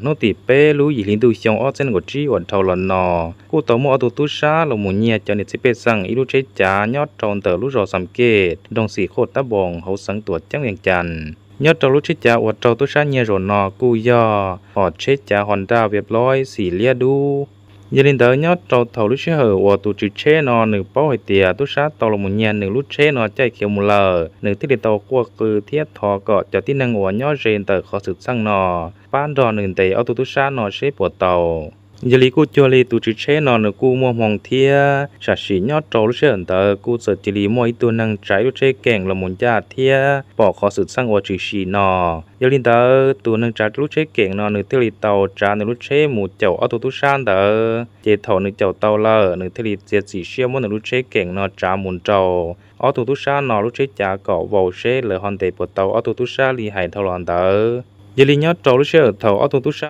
Hnub tim peb lub yim hli ntuj xyoo ob txhiab nees nkaum tsib uas dhau los no, kuj tau muaj ob tug tub sab los mus nyiag cov niam txiv pej xeem ib lub tsheb cav nyob rau ntawm lub zos Xam Kej, nroog Xim Qhuaj Tab Npoos, hauv xeev Tuam Ceeb Vees Cas. Nyob rau lub tsheb cav uas raug tub sab nyiag zaum no kuj yog hom tsheb cav Honda Viab Loib xim liab dub. Yog li ntawd, nyob rau thaum lub sij hawm uas tus tswv tsheb no nws paub hais tias tub sab tau los mus nyiag nws lub tsheb no caij khiav mus lawm, nws thiaj li tau quaj qw thiab thov kom cov tib neeg uas nyob ze ntawm qhov xwm txheej no pab nrog nws ntes ob tug tub sab no seb puas tau. Yog li kuj cuag li tus tswv tsheb no nws kuj muaj hmoo thiab, tam sim nyob rau lub sij hawm ntawd kuj txawm cia li muaj ib tug neeg tsav ib lub tsheb keem los mus ncaj thiab pom qhov xwm txheej uas tshwm sim no. Yog li ntawd, tus neeg tsav lub tsheb keem no nws thiaj li tau tsav nws lub tsheb mus caum ob tug tub sab ntawd, ces thaum nws caum tau lawm, nws thiaj li txiav txim siab muab nws lub tsheb keem no tsav mus nrau ob tug tub sab no lub tsheb cav kom vau seb lawv ho ntes puas tau ob tug tub sab li hais dhau los ntawd. Yog li nyob rau lub sij hawm thaum ob tug tub sab